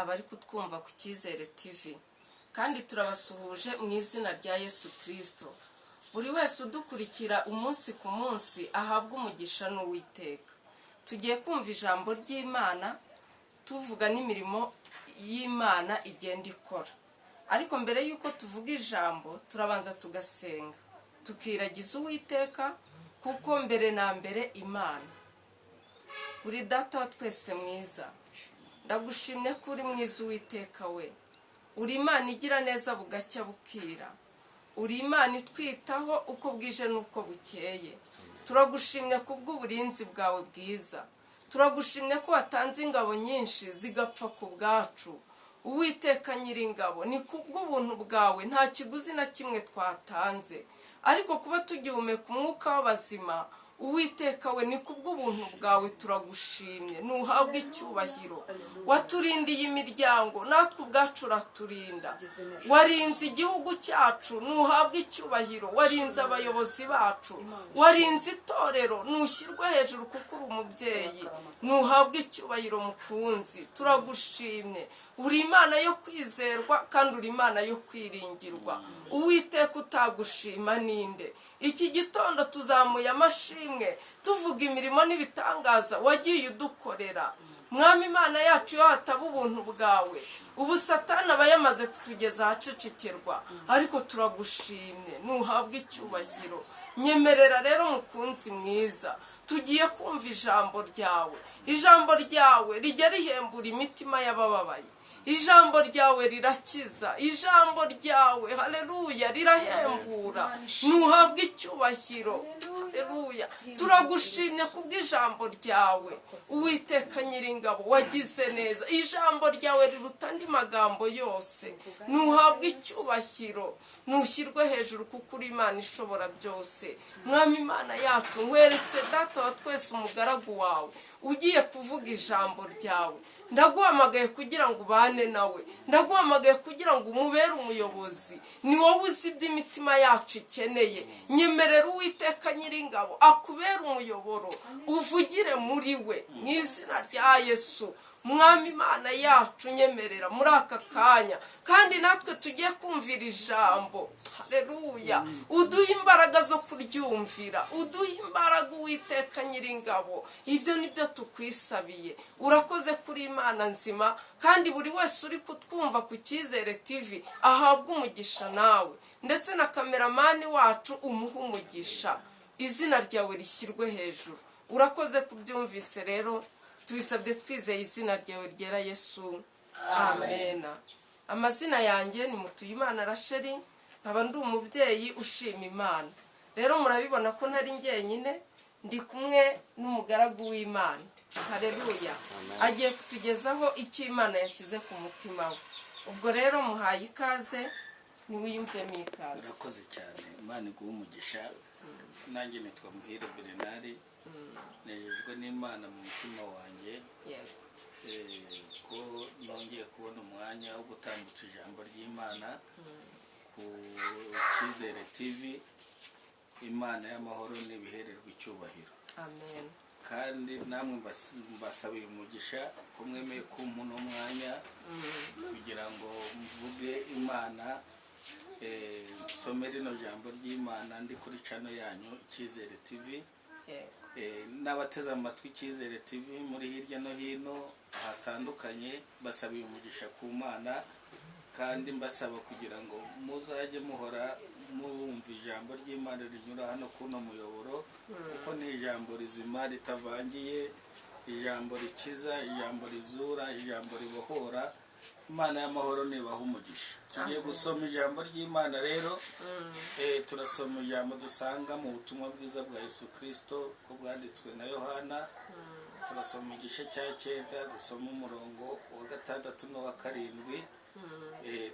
Abari kutwumva ku Cyizere TV, kandi turabasuhuje mu izina rya Yesu Kirisito. Buri wese udukurikira umunsi ku munsi ahabwa umugisha n'Uwiteka. Tugiye kumva ijambo ry'Imana, tuvuga n'imirimo y'Imana igenda ikora. Ariko mbere y'uko tuvuga ijambo, turabanza tugasenga, tukiragiza Uwiteka, kuko mbere na mbere Imana uri Data wa twese mwiza. Ndagushimye ko uri mwiza, Uwiteka we. Uri Imana igira neza bugacya bukira, uri Imana itwitaho uko bwije n'uko bukeye. Turagushimye kubw'uburinzi bwawe bwiza, turagushimye ko watanze ingabo nyinshi zigapfa ku bwacu. Uwiteka Nyiringabo, ni kubw'ubuntu bwawe, nta kiguzi na kimwe twatanze, ariko kuba tugihumeka umwuka w'abazima, Uwiteka we, ni kubw'ubuntu bwawe. Turagushimye, ntuhabwe icyubahiro. Waturindiye imiryango, natwe ubwacu uraturinda. Warinze igihugu cyacu, ntuhabwe icyubahiro. Warinze abayobozi bacu, warinze itorero, ntushyirwe hejuru kuko uri umubyeyi, ntuhabwe icyubahiro. Mukunzi, turagushimye. Uri Imana yo kwizerwa kandi uri Imana yo kwiringirwa. Uwiteka, utagushima ninde? Iki gitondo tuzamuye amashimwe, tuvuga imirimo n'ibitangaza wagiye udukorera. Mwami Imana yacu, iyo hataba ubuntu bwawe, ubu Satani aba yamaze kutugeza ahacecekerwa, ariko turagushimye, ntuhabwe icyubahiro. Nyemerera rero, mukunzi mwiza, tugiye kumva ijambo ryawe. Ijambo ryawe rijya rihembura imitima y'abababaye, ijambo ryawe rirakiza, ijambo ryawe, haleluya, rirahembura, ntuhabwe icyubahiro. Haleluya, turagushimye kubw'ijambo ryawe. Uwiteka Nyiringabo, wagize neza. Ijambo ryawe riruta andi magambo yose, ntuhabwe icyubahiro, ntushyirwe hejuru kuko uri Imana ishobora byose. Mwami Imana yacu, nkweretse Data wa twese, umugaragu wawe ugiye kuvuga ijambo ryawe. Ndaguhamagaye kugira ngo ubane nawe, ndaguhamagaye kugira ngo umubere umuyobozi. Ni wowe uzi ibyo imitima yacu ikeneye. Nyemerera, Uwiteka Nyiringabo, akubere umuyoboro, uvugire muri we mu izina rya Yesu. Mwami Imana yacu, nyemerera muri aka kanya, kandi natwe tugiye kumvira ijambo, hareruya, uduhe imbaraga zo kuryumvira, uduhe imbaraga, Uwiteka Nyiringabo. Ibyo nibyo tukwisabiye. Urakoze kuri Imana nzima, kandi buri wese uri kutwumva ku Cyizere TV ahabwa umugisha nawe, ndetse na cameraman wacu umuhe umugisha. Izina ryawe rishyirwe hejuru. Urakoze kubyumvise. Rero tubisabye twizeye izina ryawe ryera, Yesu, amena. Amazina yanjye ni Mutuyimana Rasheli, nkaba ndi umubyeyi ushima Imana. Rero murabibona ko ntari njyenyine, ndi kumwe n'umugaragu w'Imana. Hareruya, agiye kutugezaho icyo Imana yashyize ku mutima we. Ubwo rero muhaye ikaze, niwiyumvemo ikaze. Urakoze cyane, Imana iguhe umugisha. Nanjye nitwa Muhire Bernard, nejejwe n'Imana mu mutima wanjye ko nongeye kubona umwanya wo gutambutsa ijambo ry'Imana ku Cyizere TV. Imana y'amahoro n'ibihererwa icyubahiro. Amen. Kandi namwe mbasabiye umugisha ko mwemeye kumpa uno mwanya kugira ngo mvuge Imana, nsome rino jambo ry'Imana ndi kuri channel yanyu Icyizere TV. N'abateze amatwi Icyizere TV muri hirya no hino hatandukanye, basabiye umugisha ku Mana, kandi mbasaba kugira ngo muzajye muhora mumva ijambo ry'Imana rinyura hano kuno muyoboro, kuko ni ijambo rizima ritavangiye, ijambo rikiza, ijambo rizura, ijambo ribohora. Imana y'amahoro nibaha umugisha. Tugiye gusoma ijambo ry'Imana rero. Turasoma ijambo dusanga mu butumwa bwiza bwa Yesu Kirisito ko bwanditswe na Yohana. Turasoma igice cya 9, dusoma umurongo wa 6 n'uwa 7.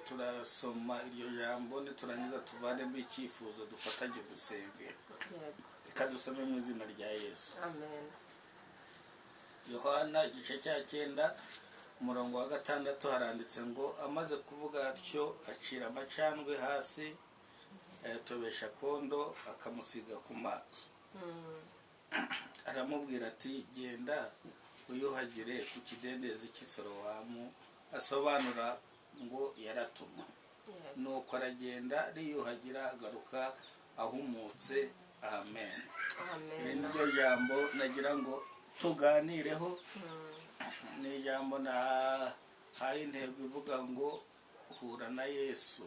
Turasoma iryo jambo, niturangiza tuvanemo icyifuzo, dufatanye dusenge. Reka dusome mu izina rya Yesu. Amen. Yohana igice cya 9, umurongo wa 6, haranditse ngo: "Amaze kuvuga atyo, acira amacandwe hasi, ayatobesha akondo, akamusiga ku maso. Aramubwira ati: 'Genda wiyuhagire ku kidendezi cy'i Sorowamu.'" Asobanura ngo yaratumwe. Nuko aragenda ariyuhagira, agaruka ahumutse. Amen. Iri Amen. ni ryo jambo nagira ngo tuganireho. Ni ijambo nahaye intego ivuga ngo "Hura na Yesu".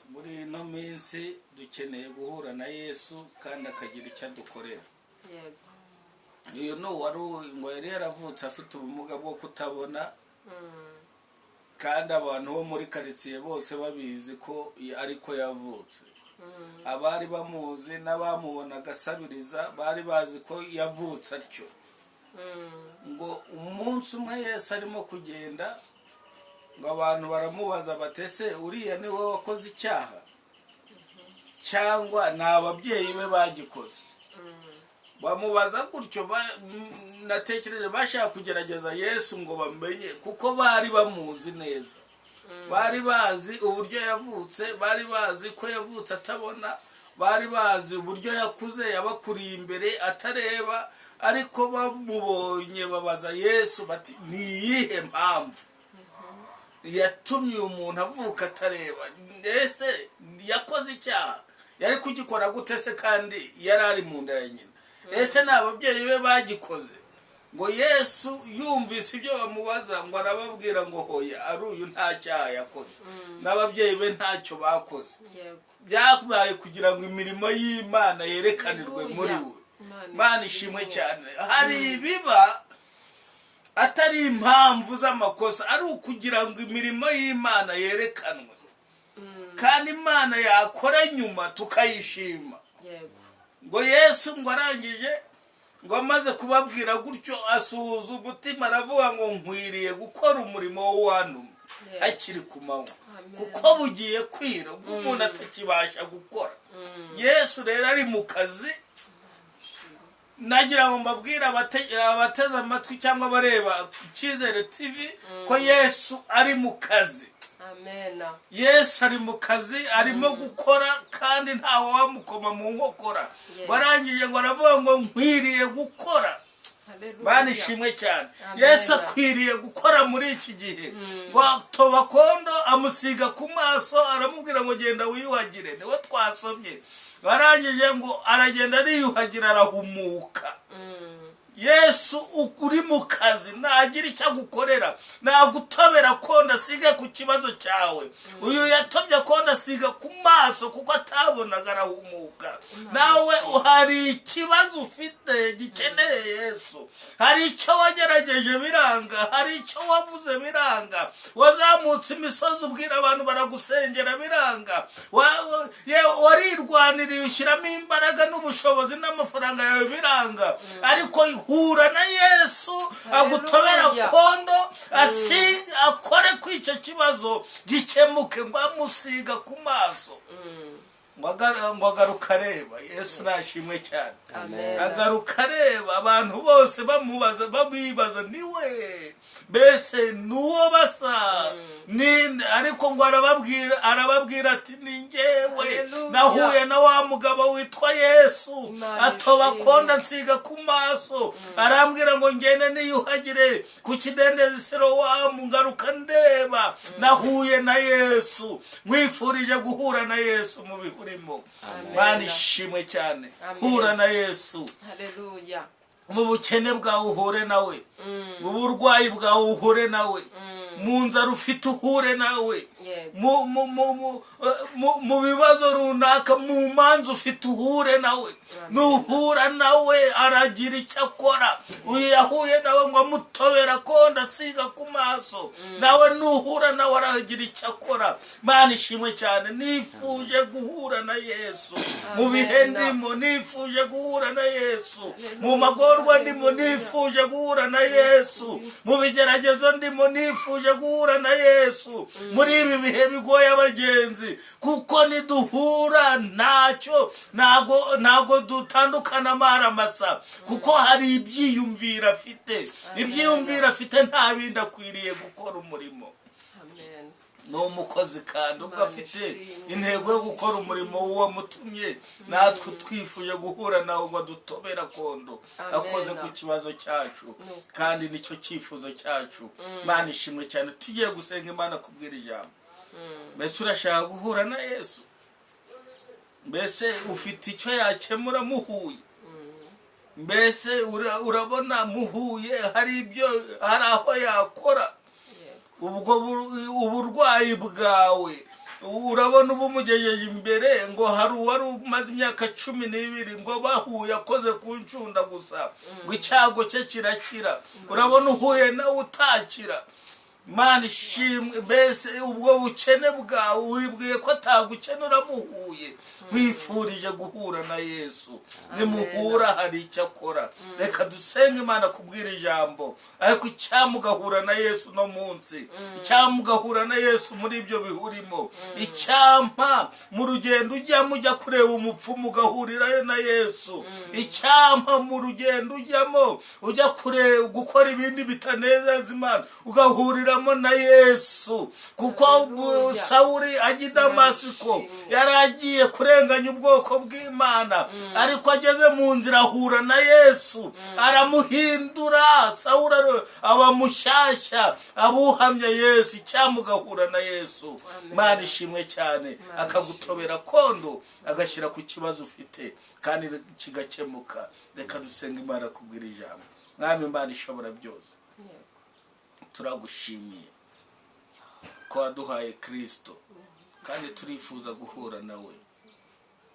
Muri ino minsi dukeneye guhura na Yesu kandi akagira icyo adukorera. Uyu ni uwari ngo yari yaravutse afite ubumuga bwo kutabona, kandi abantu bo muri karitsiye bose babizi ko ariko yavutse. Abari bamuzi n'abamubonaga asabiriza bari bazi ko yavutse atyo. Ngo umunsi umwe Yesu arimo kugenda, ngo abantu baramubaza bati: "Ese uriya ni wowe wakoze icyaha, cyangwa ni ababyeyi be bagikoze?" Bamubaza gutyo, natekereje bashaka kugerageza Yesu ngo bamenye, kuko bari bamuzi neza, bari bazi uburyo yavutse, bari bazi ko yavutse atabona, bari bazi uburyo yakuze yabakuriye imbere atareba. Ariko bamubonye babaza Yesu bati: "Ni iyihe mpamvu yatumye uyu muntu avuka atareba? Ese yakoze icyaha? Yari kugikora gute se kandi yari ari mu nda ya nyina? Ese ni ababyeyi be bagikoze?" Ngo Yesu yumvise ibyo bamubaza, ngo arababwira ngo: "Hoya, ari uyu nta cyaha yakoze, n'ababyeyi be ntacyo bakoze. Byabaye kugira ngo imirimo y'Imana yerekanirwe muri we." Imana Imana ishimwe ishimwe. cyane. Hari ibiba atari impamvu z'amakosa, ari ukugira ngo imirimo y'Imana yerekanwe, kandi Imana yakora nyuma tukayishima. Ngo Yesu ngo arangije, ngo amaze kubabwira gutyo, asuhuza umutima, aravuga ngo: "Nkwiriye gukora umurimo w'uwantumye hakiri ku manywa, Amen. kuko bugiye kwira ubwo umuntu atakibasha gukora." Yesu rero ari mu kazi. Nagira ngo mbabwire abateze amatwi cyangwa abareba Icyizere TV ko Yesu ari mu kazi. Amen. Yesu ari mu kazi, arimo gukora, kandi ntawe wamukoma mu nkokora. Warangije ngo aravuga ngo: "Nkwiriye gukora." Haleluya. Mana ishimwe cyane. Amen. Yesu akwiriye gukora muri iki gihe. Ngo atoba kondo, amusiga ku maso, aramubwira ngo: "Genda wiyuhagire." Niwe twasomye. Warangije ngo aragenda ariyuhagira, arahumuka. Yesu uri mu kazi, nagira icyo agukorera, nagutobera kondo asige ku kibazo cyawe. Uyu yatobye kondo asiga ku maso kuko atabonaga, arahumuka. Nawe hari ikibazo ufite gikeneye Yesu, hari icyo wagerageje biranga, hari icyo wavuze biranga, wazamutse imisozi ubwira abantu baragusengera biranga, warirwaniriye ushyiramo imbaraga n'ubushobozi n'amafaranga yawe biranga, ariko hura na Yesu agutobera Haleluya. kondo akore ku icyo kibazo gikemuke. Ngo amusiga ku maso, ngo agaruka areba. Yesu nashimwe cyane. Amen. Agaruka areba, abantu bose bamubaza, babibaza niwe mbese nuwo basa ni, ariko ngo arababwira ati: "Ni njyewe. Haleluya. Nahuye na wa mugabo witwa Yesu, Imana atoba ishimwe. kondo nsiga ku maso, arambwira ngo ngende niyuhagire ku kidendezi Silowamu, ngaruka ndeba. Nahuye na Yesu." Nkwifurije guhura na Yesu mu bihe urimo. Amen. Mana ishimwe cyane. Amen. Hura na Yesu. Haleluya. Mu bukene bwawe uhure nawe, mu burwayi bwawe uhure nawe, mu nzara ufite uhure nawe, mu bibazo runaka, mu manza ufite uhure nawe. Nuhura nawe aragira icyo akora. Uyu yahuye nawe ngo amutobera kondo asiga ku maso, nawe nuhura nawe aragira icyo akora. Mana ishimwe cyane. Nifuje guhura na Yesu mu bihe Amen. ndimo, nifuje guhura na Yesu mu magorwa ndimo, nifuje guhura na Yesu mu bigeragezo ndimo, nifuje guhura na Yesu muri ibi bihe bigoye abagenzi, kuko niduhura ntacyo, ntago dutandukana amara masa, kuko hari ibyiyumviro afite, ibyiyumviro afite nta bindi, akwiriye gukora umurimo. Amen. Ni umukozi, kandi ubwo Imana afite ishimwe. intego yo gukora umurimo w'uwamutumye, natwe twifuje guhura nawe ngo adutobere akondo Amen. akoze ku kibazo cyacu, kandi nicyo cyifuzo cyacu. Imana ishimwe cyane. Tugiye gusenga Imana kubwira ijambo. Mbese urashaka guhura na Yesu? Mbese ufite icyo yakemura muhuye? Mbese urabona muhuye hari ibyo, hari aho yakora? Ubwo uburwayi bwawe urabona ubumugejeje imbere? Ngo hari uwari umaze imyaka 12, ngo bahuye akoze ku ncunda gusa, ngo icyago cye kirakira. Urabona uhuye nawe utakira? Imana ishimwe. Mbese ubwo bukene bwawe wibwiye ko atagukenura muhuye? Wifurije guhura na Yesu. Nimuhura hari icyo akora. Reka dusenge Imana kubwira ijambo. Ariko icyamugahura na Yesu no munsi, icyamugahura na Yesu muri ibyo bihurimo, icyampa mu rugendo ujyamo ujya kureba umupfumu ugahurirayo na Yesu, icyampa mu rugendo ujyamo ujya kureba gukora ibindi bitanezeza Imana ugahuriramo na Yesu, kuko Haleluya. Sawuri ajya i Damasiko Ishimwe. yari agiye kurenganya ubwoko bw'Imana, ariko ageze mu nzira ahura na Yesu, aramuhindura. Sawuri aba mushyashya, abuhamya Yesu. Icyamugahura na Yesu. Amen. Imana ishimwe cyane. Imana Akagutobera kondo agashyira ku kibazo ufite, kandi kigakemuka. Reka dusenga Imana kubwira ijambo. Mwami Imana ishobora byose, turagushimiye ko waduhaye Kirisito, kandi turifuza guhura nawe.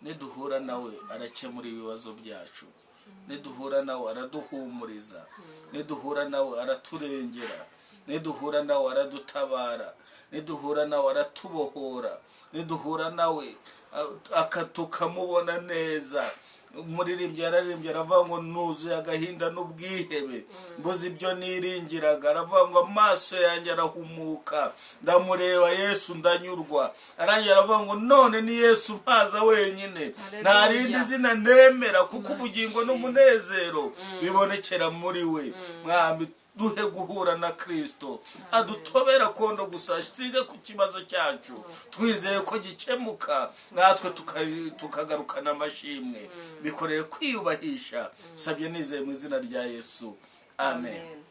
Niduhura nawe arakemura ibibazo byacu, niduhura nawe araduhumuriza, niduhura nawe araturengera, niduhura nawe aradutabara, niduhura nawe aratubohora, niduhura nawe tukamubona neza. Umuririmbyi yararirimbye aravuga ngo nuzuye agahinda n'ubwihebe, mbuze ibyo niringiraga. Aravuga ngo amaso yanjye arahumuka, ndamureba Yesu ndanyurwa. Arangira aravuga ngo none ni Yesu mpaza wenyine, nta rindi zina nemera, kuko ubugingo n'umunezero bibonekera muri we. Mwami, duhe guhura na Kirisito, adutobera kondo gusa asige ku kibazo cyacu, twizeye ko gikemuka, natwe tukagarukana amashimwe. Bikoreye kwiyubahisha, sabye nizeye mu izina rya Yesu, amen. Amen.